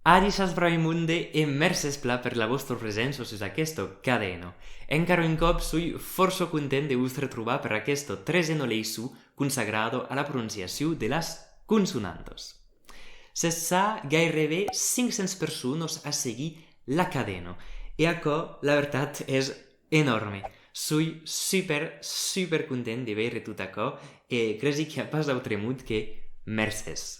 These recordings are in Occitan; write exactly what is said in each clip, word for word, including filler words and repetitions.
Adissiatz brave monde e mercés plan per la vòstra preséncia sus aquesta cadena. Encara un còp, soi fòrça content de vos retrobar per aquesta tresena leiçon consagrada a la prononciacion de las consonantas. Sètz ja gaireben cinc cents personas a seguir la cadena, e aquò, la vertat, es enòrme. Soi super, super content de veire tot aquò e cresi qu'i a pas d'autre mot que mercés.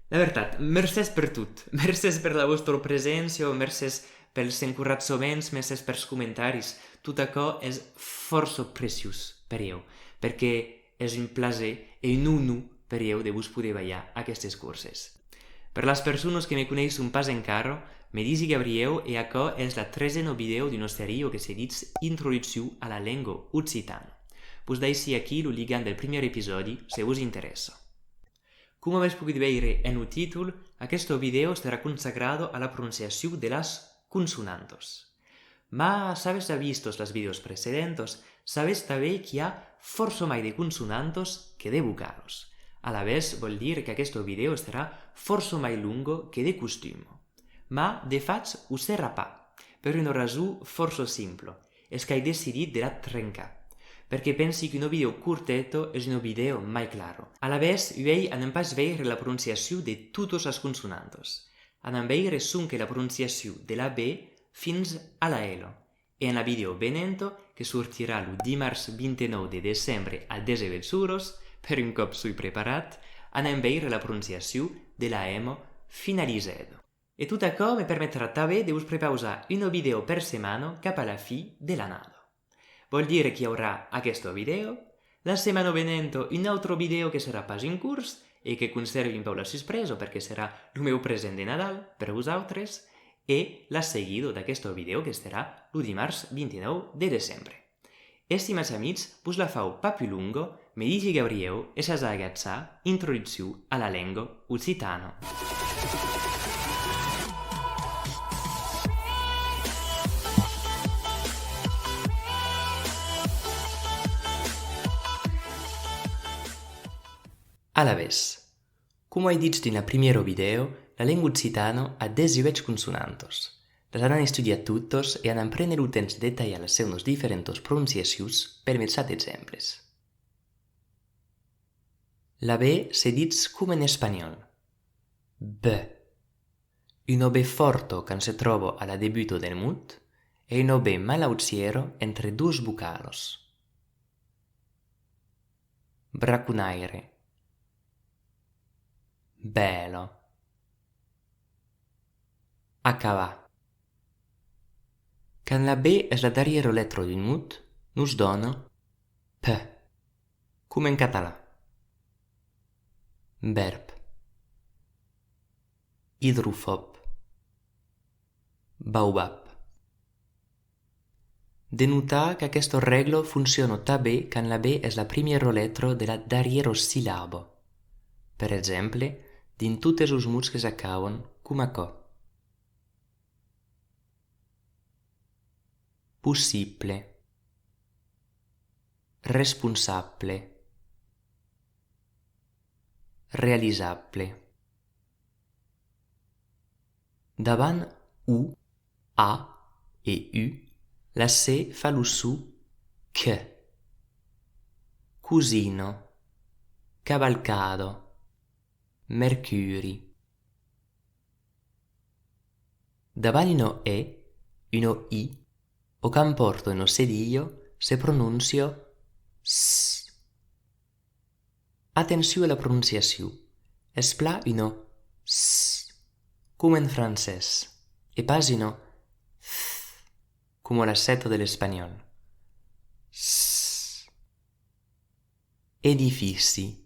La vertat, mercés per tot. Mercés per la vòstra preséncia, mercés pels encoratjaments, mercés pels comentaris. Tot aquò es fòrça preciós per ieu, perque es un plaser e un onor per ieu de vos poder balhar aquestes corses. Per las personas que me coneisson pas encara, me disi Gabrièu e aquò es la tresena vidèo d'una sèria que se ditz Introduccion a la lenga occitana. Vos daissi aquí lo ligam del primièr episòdi, se vos interèssa. Coma avètz pogut veire en lo títol, aquesta vidèo serà consagrada a la prononciacion de las consonantas. Mas s'avètz ja vistas las vidèos precedentas, sabètz tanben qu'i a fòrça mai de consonantas que de vocalas. Alavetz, vòl dire qu'aquesta vidèo serà fòrça mai longa que de costuma. Mas, de fach, o serà pas, per una rason fòrça simpla, es qu'ai decidit de la trencar, perque pensi qu'una vidèo corteta es una vidèo mai clara. Alavetz, uèi anem pas veire la prononciacion de totas las consonantas. Anam veire sonque la prononciacion de la B fins a la L. E en la vidèo venenta, que sortirà lo dimars vint-e-nòu de decembre a dètz-e-uèch oras, per un còp soi preparat, anam veire la prononciacion de la M finalizada. E tot aquò me permetrà tanben de vos prepausar una vidèo per setmana cap a la fin de l'annada. Vòl dire qu'i aurà aquesta vidèo, la setmana venenta una autra vidèo que serà pas un cors e que consèrvi un pauc la suspresa perque serà lo meu present de Nadal per vosautres, e la seguida d'aquesta vidèo que serà lo dimars vint-e-nòu de decembre. Estimats amics, vos la fau pas pus longa, me disi Gabrièu e sètz ja agachats, Introduccion a la lenga occitana. Alavetz, coma ai dich dins la primièra vidèo, la lenga occitana a dètz-e-uèch consonantas. Las anam estudiar totas e anam prene lo temps de detalhar las seunas diferentas prononciacions per mejar d'exemples. La B se dich coma en espanhòl: B. Una B fòrta quand se tròba a la debuta del mot e una B malaucièra entre doas vocalas. Braconaire. Bèla. Acabar. Quand la B es la darrièra letra d'un mot, nos dona P, coma en catalan. Vèrb. Idrofòb. Baobab. De notar qu'aquesta règla fonciona tanben quand la B es la primièra letra de la darrièra sillaba. Per exemple, dins totes los mots que s'acaban coma aquò. Possible. Responsable. Realizable. Davant O, A e U, la C fa lo son C. Cosina, cavalcada, mercuri. Davant una E, una I, o qu'empòrta una cedilha, se pronóncia S. Atencion a la prononciacion, es plan una S, coma en francés, e pas una Th, coma la seta de l'espanhòl. S. Edifici.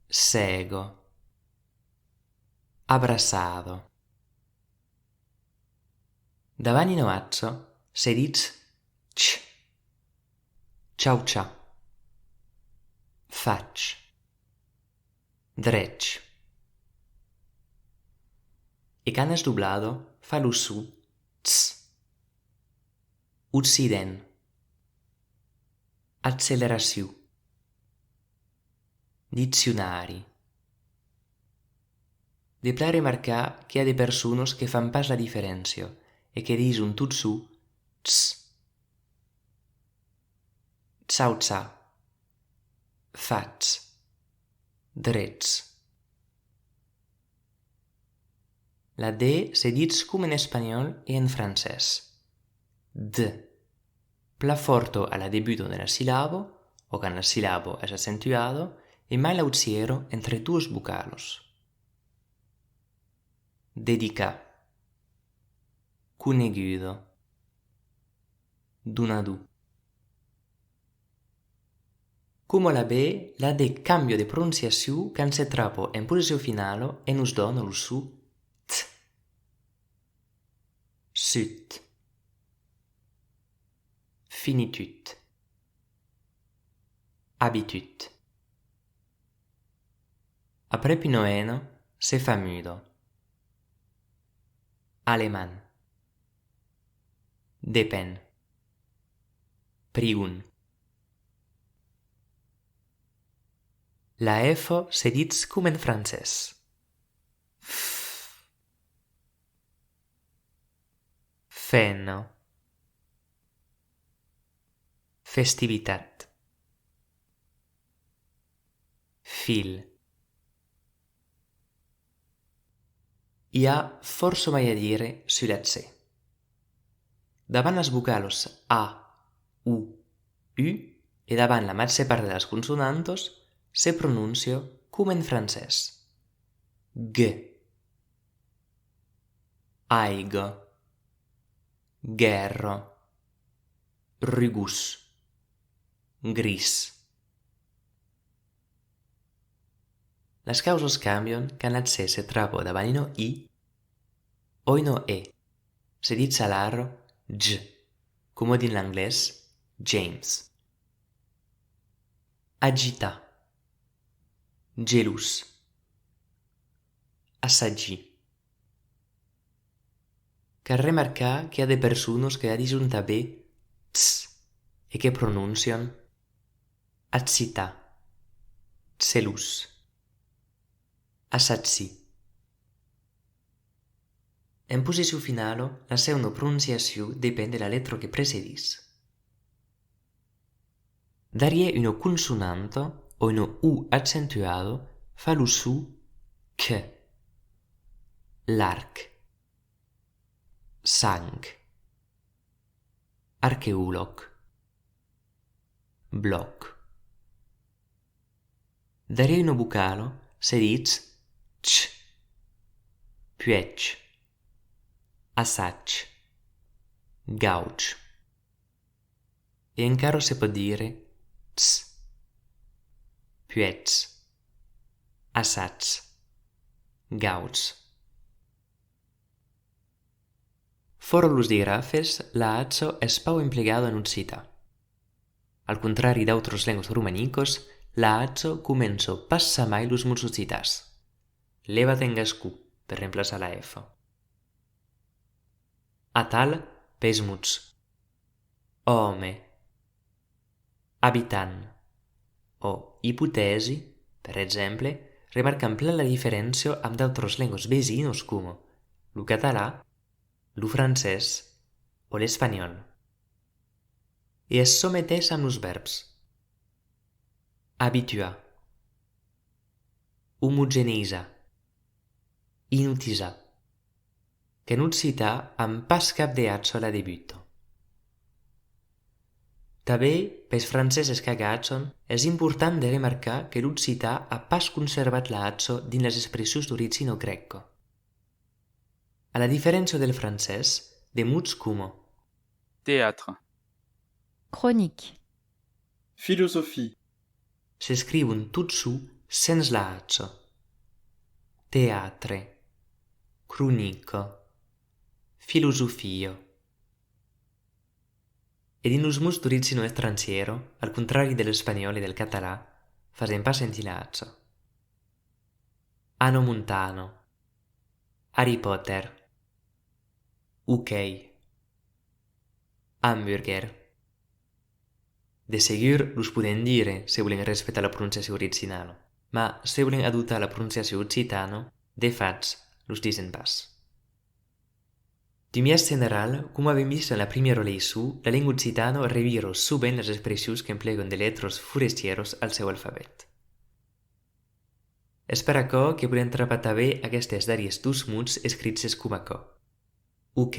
Sèga. Abraçada. Davant una H se ditz ch. Chauchar. Fach. Drech. E quand es doblada, fa lo son ts. Occident. Acceleracion. Diccionari. De plan remarcar que i a de personas que fan pas la diferéncia e que dison tot suu tz, tchau tcha, fach, drech. La D se ditz com en espanhòl e en francés. D. Plan fòrta a la debuta de la sillaba, o quand la sillaba es accentuada, e mai laugièra entre doas vocalas. Dedicat. Coneguda. Donador. Coma la B, la D càmbia de prononciacion quand se trapa en posicion finala e nos dona lo son t. Sut. Finitud. Abitut. Aprèp una N, se fa muda. Alemand. Depend. Prigon. La F se ditz com en francés. F. Femna. Festivitat. Fil. I a fòrça mai a dire sus la C. Davant las vocalas A, O, U e davant la màger part de las consonantas se pronóncia com en francés. G. Aiga. Guèrra. Rugós. Gris. Las causas cambian quand la C se trapa davant una I o una E. Se ditz alara J, coma dins l'anglés James. Agitar. Gelós. Assagir. Cal remarcar que i a de personas que la dison tanben tz e que pronóncian acitar, celós, assagir. En posicion finala, la seuna prononciacion depend de la letra que precedís. Darrièr una consonanta o una O accentuada fa lo son C. Larg. Sang. Arqueològ. Blòc. Darrièr una vocala se ditz ch, puèch, assag, gauch. E encara se pòt dire ts, puèch, assag, gauch. Fòra los digrafes, la h es pauc emplegada en occitan. Al contrari d'autras lengas romanicas, la h comença pas jamai los mots occitans. Lèva-te en gascon per remplaçar la f. Atal, pels mots òme, abitant o ipotèsi, per exemple, remarcam plan la diferéncia amb d'autras lengas vesinas coma lo catalan, lo francés o l'espanhòl. E es çò meteis amb los vèrbs. Abituar. Omogeneizar. Inotizar. Qu'en occitan an pas cap de h a la debuta. Tanben, pels franceses qu'agajan, es important de remarcar que l'occitan a pas conservat la h dins las expressions d'origina grèca. A la diferéncia del francés, de mots coma teatre, cronic, filosofia s'escrivon totjorn sens la h. Teatre, cronica, filosofia. E dins los mots d'origina estrangièra, al contrari de l'espanhòl e del catalan, fasèm pas sentir la h. Hannah Montana, Harry Potter, hoquei, hamburger. De segur, los podèm dire se volèm respectar la prononciacion originala, mas se volèm adoptar la prononciacion occitana, De fach, los disen pas. D'un biais general, coma avèm vist en la primièra leiçon, la lenga occitana revira sovent las expressions qu'emplegan de letras forestièras al seu alfabet. Es per aquò que podèm trapar tanben aquestes darrièrs dos mots escriches coma aquò: ok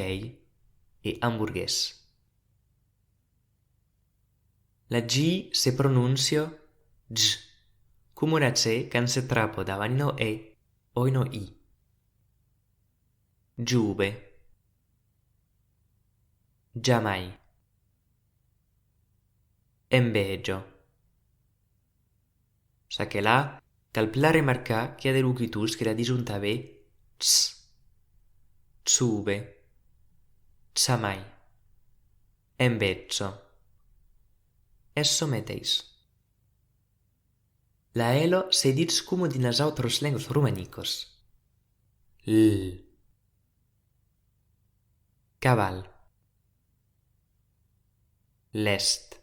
e amborgués. La G se pronóncia G, coma la C quand se trapa davant una E o una I. Jove. Jamai. Enveja. Çaquelà, cal plan remarcar qu'i a de locutors que la dison tanben ch, chove, chamai, enveja. Es çò meteis. La L se ditz coma dins las autras lengas romanicas. L. Caval. Lèst.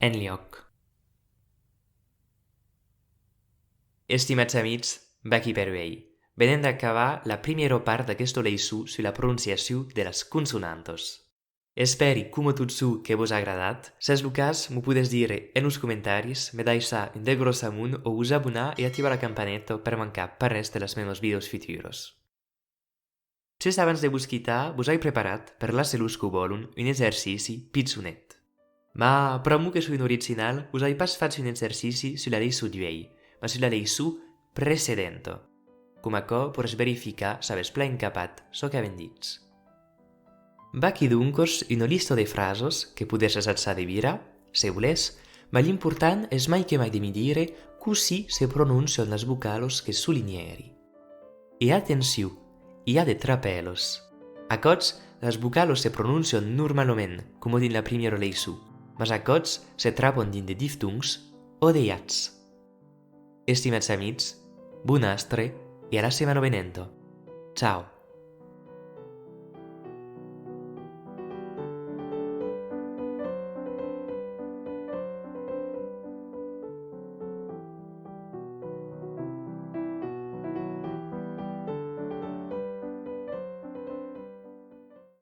Enlhòc. Estimats amics, vaquí per uèi. Venèm d'acabar la primièra part d'aquesta leiçon sus la prononciacion de las consonantas. Espèri, coma totjorn, que vos a agradat. S'es lo cas, m'o podètz dire en los comentaris, me daissar un de gròs amont o vos abonar e activar la campaneta per mancar pas res de las menas vidèos futuras. Just abans de vos quitar, vos ai preparat, per las e los qu'o vòlon, un exercici pichonet. Mas, pr'amor que soi un original, vos ai pas fach un exercici sus la leiçon d'uèi, mas sus la leiçon precedenta. Coma aquò, podètz verificar s'avètz plan encapat çò qu'avèm dich. Vaquí doncas una lista de frasas que podètz assajar de virar, se volètz, mas l'important es mai que mai de me dire cossí se prononcian las vocalas que solinhèri. E atencion, i a de trapèlas. A còps, las vocalas se prononcian normalament, coma dins la primièra leiçon, mas a còps se trapan dins de diftongs o de iats. Estimats amics, bon astre e a la setmana venenta. Ciao!